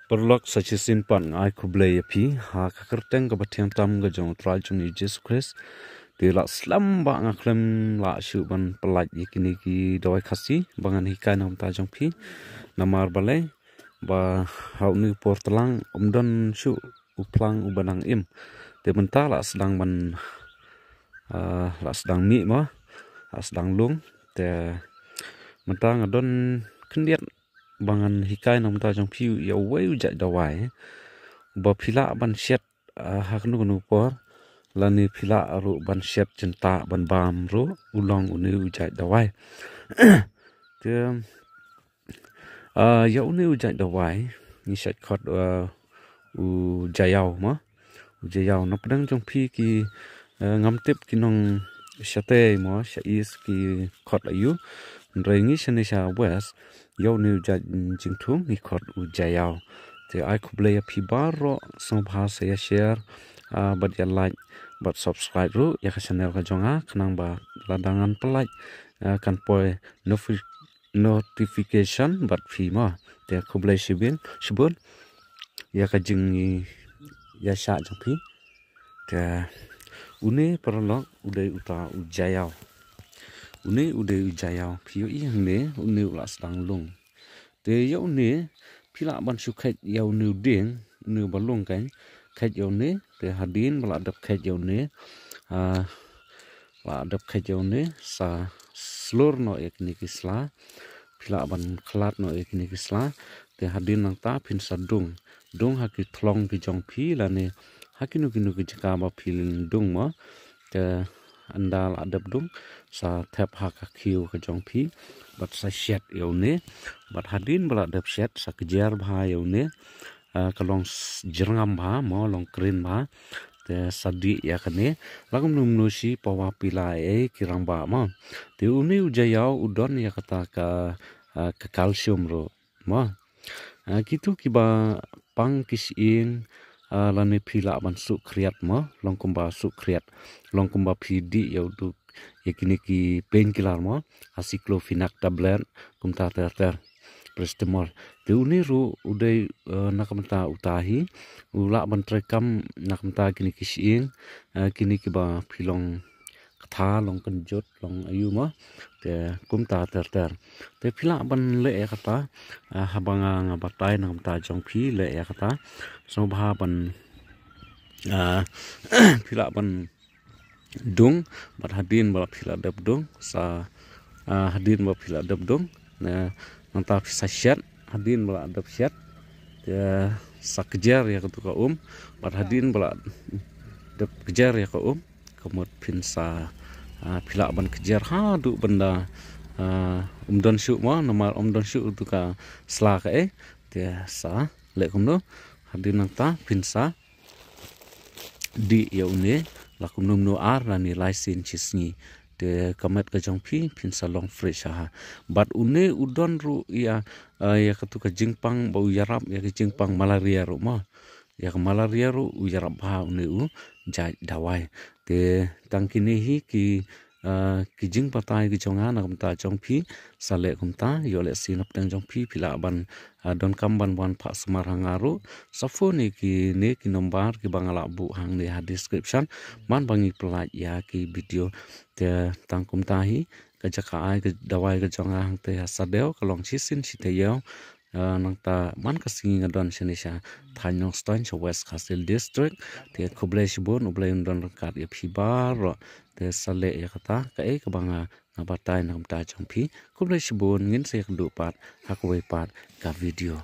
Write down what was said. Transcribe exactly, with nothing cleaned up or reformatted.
Paralok, sa shisien pat nga ai khublei ïa phi ha ka kyrteng kaba thiang tam ka jong U Trai jong ngi Jisu Khrist. Te la slem ba nga khlem lah shuh ban pyllait ïa kine ki dawai Khasi ba ngan hikai na ka bynta jong phi. Namar balei? Ba ha une u por tlang ym don shuh u phlang uba nang im. Te mynta la sdang ban, ah, la sdang mih mo, la sdang lung. Te mynta nga don khyndiat ba ngan hikai na ka bynta jong phi ïa uwei u jait dawai ba phi lah ban shet, ah, ha kano kano por, lane phi lah ruh ban shet jyntah ban bam ruh, u long une u jait dawai. Te, ah, ïa une u jait dawai ngi shait khot, ah, u jaïaw mo. U jaïaw, na pdeng jong phi ki, eh, ngam tip ki nong shatei mo, sha east ki khot aïu. Hynrei ngi shane sha west, ïa une u jait jingthung ngi khot u jaïaw. Te ai khublei ïa phi baroh, sngewbha sa ïa share, ah, bad ïa like bad subscribe ruh ïa ka channel ka jong nga, khnang ba lada ngan pyllait, ah, kan poi nofi-, notification bad phi mo. Te khublei shibun, shibun ïa ka jingïaishah jong phi. Te une, paralok, u dei uta u jaïaw. Une u dei u jaïaw, phi ïohi hangne, une u la sdang lung. Te ïa une phi lah ban shu kheit ïa une u dieng, une uba lung kan, kheit ïa une. Te hadien ba la dep kheit ïa une, ah, la dep kheit ïa une, sa slur noh ïa kine ki sla. Phi lah ban khlad noh ïa kine ki sla. Te hadien nangta phin sa dung, dung ha ki thlong ki jong phi lane ha kino kino ki jaka ba phi dung mo. Te ynda la dep dung, sa thep ha ka khiew ka jong phi bad sa shet ïa une. Bad hadien ba la dep shet, sa kjriar bha ïa une. Ah, ka long s-, jyrngam bha mo, long kren bha. Te sa dih ïa kane. La kumno kumno shi pawa pila ei ki rangbah mo. Te une u jaïaw u don ïa kata ka, ah, ka calcium ruh mo. Ah, kito kiba pang ki shyieng, ah, lane phi lah ban suk khriat mo, long kumba suk khriat, long kumba phi dih ïa u duk ïa kine ki painkiller mo, aceclofenac tablet, kumta ter ter, paracetamol. Te une ruh u dei, eh, na ka bynta uta hi, u lah ban trei kam na ka bynta kine ki shyieng, eh, kine kiba phi long ktha, long kynjut, long aïu mo. Te kumta ter ter. Te phi lah ban leh ïa kata, ah, haba nga, nga batai na ka bynta jong phi leh ïa kata. Sngewbha ban, ah, phi lah ban dung, bad hadien ba la phi la dep dung, sa, ah, hadien ba phi la dep dung, na, nangta phi sa shet, hadien ba la dep shet, te sa kjriar ïa katu ka um, bad hadien ba la dep kjriar ïa ka um, ka mut phin sa, ah, phi lah ban kjriar haduh ban da, ah, ym don shuh mo, namar ym don shuh tu ka sla kaei, te sa leh kumno, hadien nangta phin sa dih ïa une, la kumno kumno ar lane lai sien shi sngi. Te ka met ka jong phi, phin sa long fresh ha. Bad une u don ruh ïa, ah, ïa katu ka jingpang ba u ïarap ïa ka jingpang malaria ruh mo. Ïa ka malaria ruh u ïarap bha une u jait dawai. Te tang kine hi ki, ah, ki jingbatai ki jong nga na ka bynta jong phi, sa leh kumta, ïoh lehse na pdeng jong phi, phi lah ban, ah, donkam ban wan phah sumar ha nga ruh, sa phone ïa kine ki nombar kiba nga la buh hangne ha description, man ba ngi pyllait ïa ki video. Te tang kumta hi, ka jaka ai ka dawai ka jong nga hangtei ha Sadew, ka long shisien shi taïew, ah, nangta man ka sngi nga don shane sha thaiñ Nongstoiñ sha West Khasi Hills District. Te khublei shibun, U Blei un don ryngkat ïa phi baroh. Te sa leh ïa kata kaei kaba nga, nga batai na ka bynta jong phi. Khublei shibun, ngin sa ïakynduh pat ha kawei pat ka video.